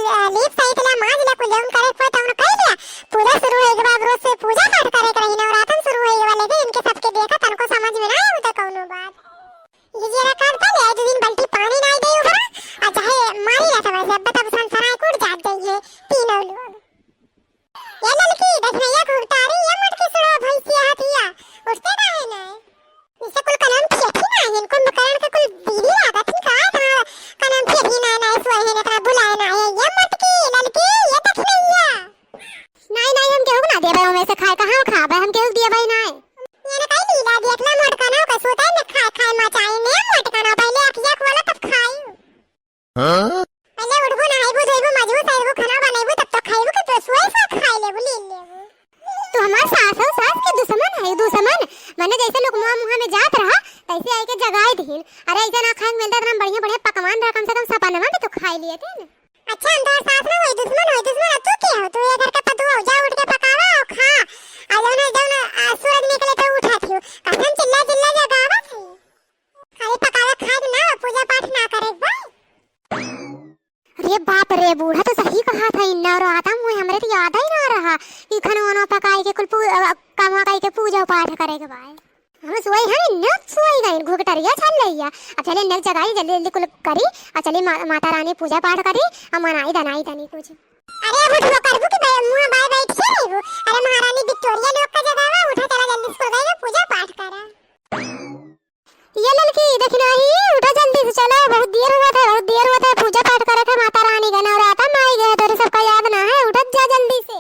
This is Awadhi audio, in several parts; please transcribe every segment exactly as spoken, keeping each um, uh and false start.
लीप सहित ला माज ला, कुल जौन करे के होए तौन कइ लिया। पूजा शुरू होए के बाद रोज से पूजा पाठ करे के रही, नवरातन शुरू होए के बाद, लेकिन इनके सबके देखा तनको समझ में ना आवत कौनो बात। ये जरा काम कर ले, दो दिन बाल्टी पानी नाई दे उधर, आ चाहे मारी ला समझ ले, अब तब संसराय कूट जात जाइए तीनों लोग। ये ललकी, दखिनैया घुघटारी, ये मोटकी सुड़वा भैंसिया हथिया, उठते काहे ना? इसे कुल कनम थियथी ना है, कुंभकर्ण के कुल दीदी लागत ही का, इतना कनम थियथी ना, ना, सोए है, इतना बुलाए ना है, ये मोटकी, ललकी, ये दखिनैया। नाई, नाई, हम केहू के ना देबै, ओमे से खाए, कहाँ खाबै, हम केहू के देबै नाई। ये ना कहीं लीला देखला, मोटका ना, ओकर सोता है, ना खाए, खाए मचाई, ने मोटका ना, पहले अखिया खोला तब खाई। हाँ? पहले उठबू, नहाइबू, धोइबू, मजबू, सैरबू, खाना बनैबू, तब तो खाइबू कि तो सोए से खाई लेबू, ले लेबू। तू हमार सास हो, सास के दुश्मन है, दुश्मन। मने जैसे लोग मुँह मुँह में जात रहा, तैसे आई के जगाई दीन। अरे ऐसे ना खाए के मिलता, इतना बढ़िया बढ़िया पकवान रहा, कम से कम सपनवा में तो खाई लिए थे ना। अच्छा, हम तोर सास ना होई, दुश्मन होई, दुश्मन, अब तू के हो? तू ये घर के पतोह हो, जा उठ के पकावा और खा। आ जौन, जौन, आ, सूरज निकले तो उठा थियो। कसम चिल्ला चिल्ला जगावा थी। खाली पकावे खाए के ना, पूजा पाठ ना करे के बा। अरे बाप रे, बूढ़ा तो सही कहा था, इन्ना और आता मुँह हमरे तो याद ही ना रहा कि खाना वाना पकाए के कुल पू-, अ, कमवा काई के पूजा पाठ करे के बाय। हम सोई हैं, इन्ना सोई गई, घुघटरिया चल रही है। अब चले इन्ना जगाई, जल्दी जल्दी कुल करी, और चली मा-, माता रानी पूजा पाठ करी, और मनाई दनाई तनी कुछ। अरे अब उठबो करबू कि बे-, मुँह बाय बैठ के रहबू? अरे महारानी विक्टोरिया लोग का जगह बा, उठा चला जल्दी से कुल गई, पूजा पाठ करा। ये ललकी, दखिनही, उठा जल्दी से, चलो, बहुत देर हुआ था, बहुत देर हुआ था, पूजा पाठ करे थे माता रानी का, नवराता में आई गए, तोरे सबका याद ना है, उठत जा जल्दी से।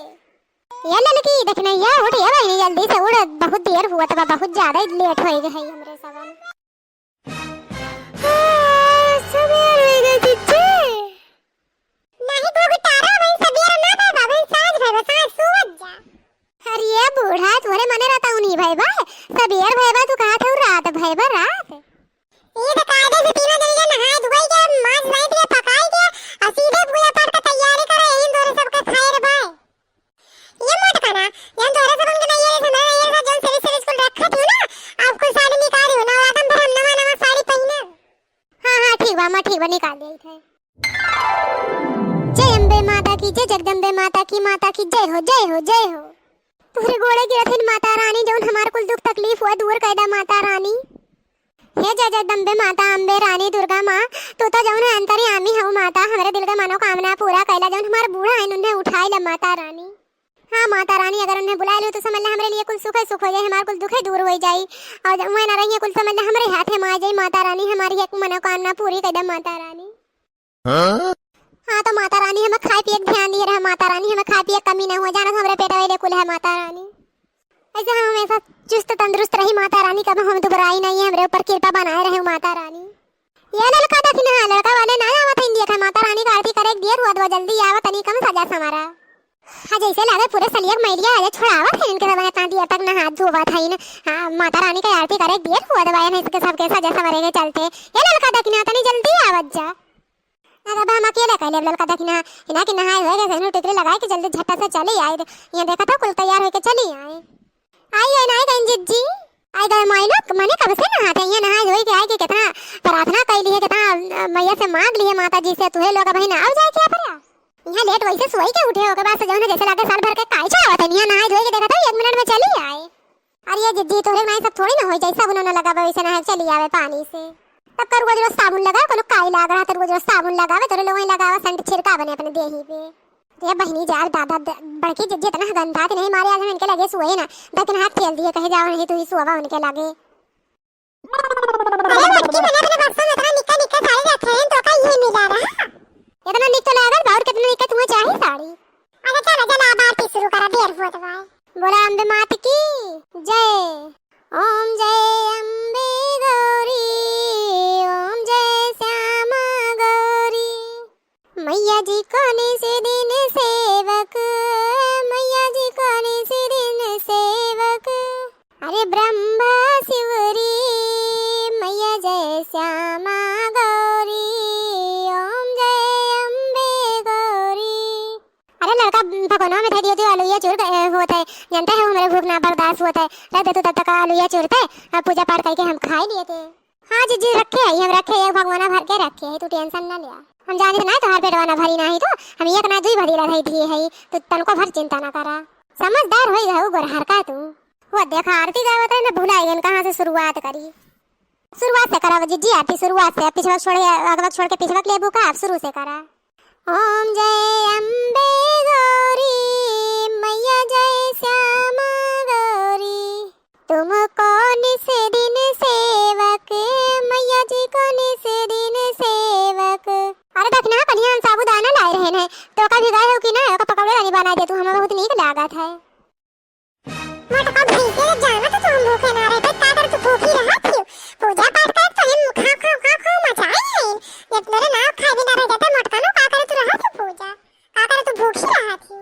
ये ललकी, दखिनैया, उठ, ये बहिनी, जल्दी से उठ, बहुत देर हुआ था, बहुत ज्यादा ही लेट हो गए है हमरे सबन। हाँ, सबेर हो गए, जिज्जी। नाही घुघटारा, अबहिन सबेर ना भय बा, अबहिन साँझ भय बा, साँझ सुवत जा। अरे बूढ़ा, तोहरे मने रहता उन्हीं भय बा, सबेर भय बा, तू कहा था रात भय बा, रात। ये तो कायदे से तीनों जने के नहाए धोए के, मांस लाइत के, पकाए के, और सीधे पूजा पाठ का तैयारी करे, यही तोरे सबके खैर बा। ये मोटका ना, जौन तोहरे सबन के नैहरे से, हमरे नैहरे से जौन सरी सरी कुल रखा थियो ना, अब कुल साड़ी निकाल दियो, नवरातन भर हम नवा नवा साड़ी पहिने। हाँ, हाँ, ठीक बा, अम्मा, ठीक बा, निकाल देइत है। जय अम्बे माता की, जय जगदम्बे माता की, माता की जय हो, जय हो, जय हो। तोहरे गोड़े गिरत हन माता रानी, जौन हमार कुल दुख तकलीफ हुआ दूर कइ दा माता रानी। हे जय जगदम्बे माता अम्बे रानी दुर्गा माँ, तू तो जौन है अंतर्यामी हऊ माता, हमरे दिल के मनोकामना पूरा कइला, जौन हमार बूढ़ा हन उन्हें उठाई ला माता रानी। हाँ माता रानी, अगर उन्हें बुलाए लो तो समझ ले हमरे लिए कुल सुखे सुख हो जाई, हमार कुल दुखे दूर हो जाई, और जब वह ना रही कुल समझ ले हमरे हाथे में आ जाई माता रानी, हमारी एक मनोकामना पूरी कइ दा माता रानी। हाँ? हाँ, तो माता रानी हमें खाए पिए के ध्यान दिए रहे, माता रानी हमें खाए पिए के कमी ना हुआ, जाना हमरे पेट वाले कुल है माता रानी। ऐसे हम हमेशा चुस्त तंदुरुस्त रही माता रानी, कब हम दुबराई नहीं है, हमरे ऊपर कृपा बनाए रहे माता रानी। ये ललका दखिनहा, लड़का वाले ना आवत हैं, देखा माता रानी का आरती करे के देर हुआ, दो जल्दी आवा, तनी कम सजा समारा। हाँ, जैसे लागे पूरे सलिया के मैलिया आजे छोड़ावत है इनके सबने, इतना देर तक नहा धोवत है इन। हाँ, माता रानी का आरती करे के देर हुआ, दबाया नहीं इसके सबके सजा समारे के चलते। ये ललका दखिनहा, तनी जल्दी आवत जा। ना, अब हम अकेले कइ लेब ललका दखिनहा, इना के नहाए धोए के सेनुर टिकली लगाए के जल्दी झट्टा से चली आई। यहाँ देखा था कुल तैयार होके चली आई। आई गए ना, आई गए जिज्जी। आई गए माई लोग, मने कब से नहाते हैं, नहाए धोए के आए के कितना प्रार्थना कइ ली है, कितना, अ, मैया से मांग ली है माता जी से, तुहे लोग अबहिन आओ जाए क्या पर? यहाँ लेट वैसे सोई के उठे हो के बाद से जौन है जैसे लागे साल भर के काई छावत है, यहाँ नहाए धोए के देखा था एक मिनट में चली आए। अरे ये जिज्जी, तोरे नाई सब थोड़ी ना होई जाई, साबुन ना लगावे, वैसे ना है, चली आवे पानी से। तब का रोज रोज साबुन लगावे, कोनो काई लाग रहा, तो रोज रोज साबुन लगावे, तोरे लोग वहीं लगावा, सेंट छिड़का बने अपने देही पे। रे बहिनी, जा दादा, द-, बड़की जिज्जी इतना गंदा कि नहीं मारे, आज हम इनके लगे सोए ना, दकिन हाथ खेल दिए, कहे जाओ नहीं, तू ही सोवा उनके लगे। अरे मोटकी, मैंने अपने बक्सा में इतना निक्का निक्का साड़ी रखे हैं, तो का ये मिला रहा? इतना निक तो लागल बा, और कितना निक तुम्हें चाही साड़ी? अरे चलो, चलो, अब आरती शुरू करा, देर होत बा। बोला अम्बे मात की जय। ओम जय अम्बे गौरी, ओम जय श्यामा गौरी। मैया जी कौन से दिन सेवक, मैया जी कौन से दिन सेवक। अरे ब्रह्मा शिवरी, मैया जय श्यामा गौरी, ओम जय अम्बे गौरी। अरे लड़का भगोनवा में धर दियो तो अलुइया चूर क-, ए, होत है। जानते हो हमरे भूख ना बर्दाश्त होत है। रख दे तू तब तक अलुइया चूरते, अब पूजा पाठ करके हम खाई लिए थे। हाँ जिज्जी, रखे है, हम रखे है, एक भगोना भर के रखे है, तू tension ना लिया। हम जानित ना तोहार पेटवा ना भरी नाही तो, हम एक ना दुई भरी रधई दिए है, तू तनको भर चिंता ना करा। समझदार होई गहू गोरहर का तू। वो देखा आरती गावत रहे ना, भुलाई गन कहाँ से शुरुआत करी। शुरुआत से करा जिज्जी आरती, शुरुआत से, पिछवा छोड़ के, अगवा छोड़ के पिछवा के लेबू का, अब शुरू से करा। ओम जय अम्बे गौरी, मैया जय श्यामा गौरी, तुमको निस दिन सेवक, मैया जी को निस दिन सेवक। अरे दखिना, कनिया हम साबूदाना लाए रहे हैं, तो का भिगाए हो कि ना, ओका पकौड़े रानी बनाइ दे तू, हमें बहुत नीक लागत है। मोटका भैंसे, जाना तो तू हम भूखे ना रहते, का करे तू भूखी रहत हियो? पूजा पाठ करे तो हम खाओ, खाओ, खाओ, खाओ मचाई आइन। जब मेरे नाव खाए बिना रह जाते मोटका नो, का करे तू रहत हियो पूजा? का करे तू भूखी रहत हियो?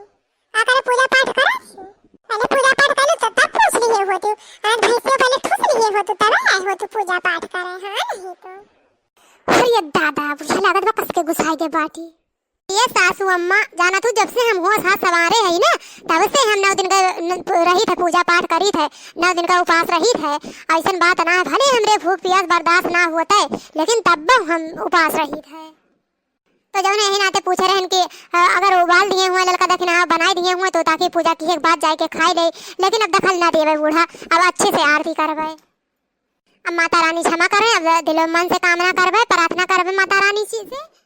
का करे पूजा पाठ करत हियो? पहले पूजा पाठ कर लो, तब, तब पूछ लिए होती। आज भैंसे पहले ठूस लिए होती, तब आए होती पूजा पाठ करे, हाँ नहीं तो। अरे दादा, बुढ़ा लागत बा कस के गुस्साई के बाटी। ये सासू अम्मा, जाना तू, जब से हम होश हाथ संवारे हई ना, तब से हम नौ दिन का न-, रहित है, पूजा पाठ करित है, नौ दिन का उपास रहित है। अइसन बात ना है, भले हमरे भूख पियास बर्दाश्त ना होत है, लेकिन तब हम उपास रहित है। तो जौन यही नाते पूछे रहन कि, अ, अगर उबाल दिए हुए ललका दखिना, बनाई दिए हुए, तो ताकि पूजा किहे के बाद जाए के खाई ले, लेकिन अब दखल ना देवे बूढ़ा, अब अच्छे से आरती करवे। अब माता रानी क्षमा करे, अब दिलो मन से कामना करबे, प्रार्थना करबे माता रानी जी से।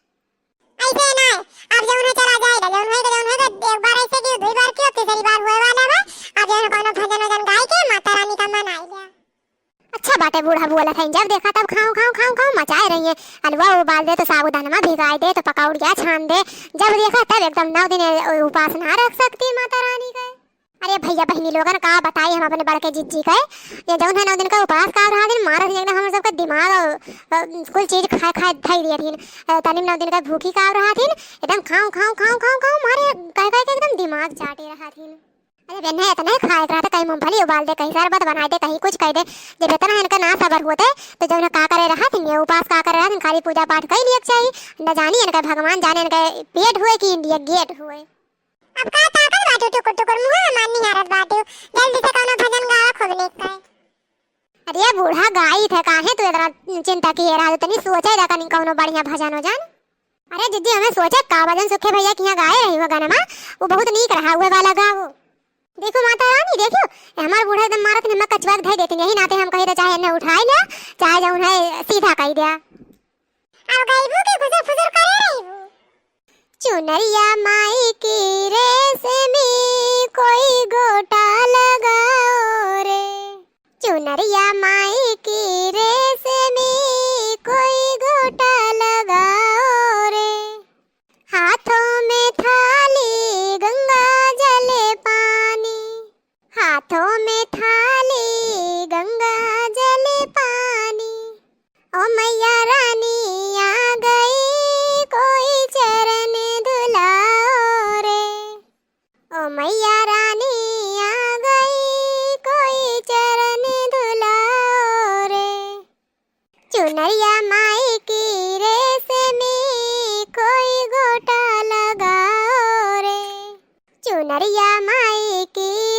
ऐसे ना, अब जौन है चला जाएगा, जौन है, जौन है, एक बार ऐसे की, दुई बार की, तीसरी बार होए वाला बा। अब जौन कौनो भजन वजन गाय के माता रानी का मनाई लिया। अच्छा बाटे बूढ़ा बोलत है, जब देखा तब खाऊं, खाऊं, खाऊं, खाऊं मचाए रही है। अलवा उबाल दे तो साबूदानमा भिगाई दे तो पकौड़िया छान दे, जब देखा तब एकदम नौ दिन ए-, उपास ना रख सकती माता रानी के। अरे भैया बहिनी लोगन का बताई हम अपने बड़के जिज्जी के, ये जौन है नौ दिन का उपास का रहा दिन मारत ही एकदम हमर सबके दिमाग, अ, कुल चीज खाए खाए धई दिए दिन। अ, तनी नौ दिन का भूखी का रहा दिन एकदम खाऊं खाऊं खाऊं खाऊं खाऊं मारे कह कह के एकदम दिमाग चाटे रहा दिन। अरे बेन्हे इतना ही खाए के रहता, कहीं मूंगफली उबाल दे, कहीं शरबत बनाई दे, कहीं कुछ कह दे। जब इतना इनका ना सबर होते तो जौन है का करे रहा दिन, ये उपास का करे रहा दिन, खाली पूजा पाठ कई लिए चाहिए। न जानी इनका भगवान जाने इनका पेट हुए कि इंडिया गेट हुए। अब का ताकत बाटू टुकुर टुकुर मुँह हमार निहारत बाटू। जल्दी से कौनो भजन गावा खूब नीक के। अरे बूढ़ा गाई थे, काहे तू इतना चिंता किए रहा? तनी सोचे जा कनी कौनो बढ़िया भजन हो जान। अरे जिज्जी हमें सोचे का भजन सुखे भैया किहाँ गाए रही हो गाना, वो बहुत नीक रहा हुए वाला गाओ। देखो माता रानी देखो, ये हमार बूढ़ा एकदम मारत ने मैं कचवा के धई देती, यही नाते हम कही तो चाहे इन्हें उठाई लिया, चाहे जाऊन है सीधा कही दिया। अब गईबू के फुसुर फुसुर करे रहीबू। चुनरिया माई की रेस में कोई गोटा लगाओ रे। चुनरिया माई की रेस में कोई गोटा लगाओ रे। हाथों में थाली गंगा जल पानी। हाथों में थाली गंगा जल पानी। ओ मैया रानी आ गई कोई चरण धुलाओ रे। ओ मैया रानी आ गई कोई चरण धुलाओ रे। चुनरिया माई की रेस में कोई गोटा लगाओ रे। चुनरिया माई की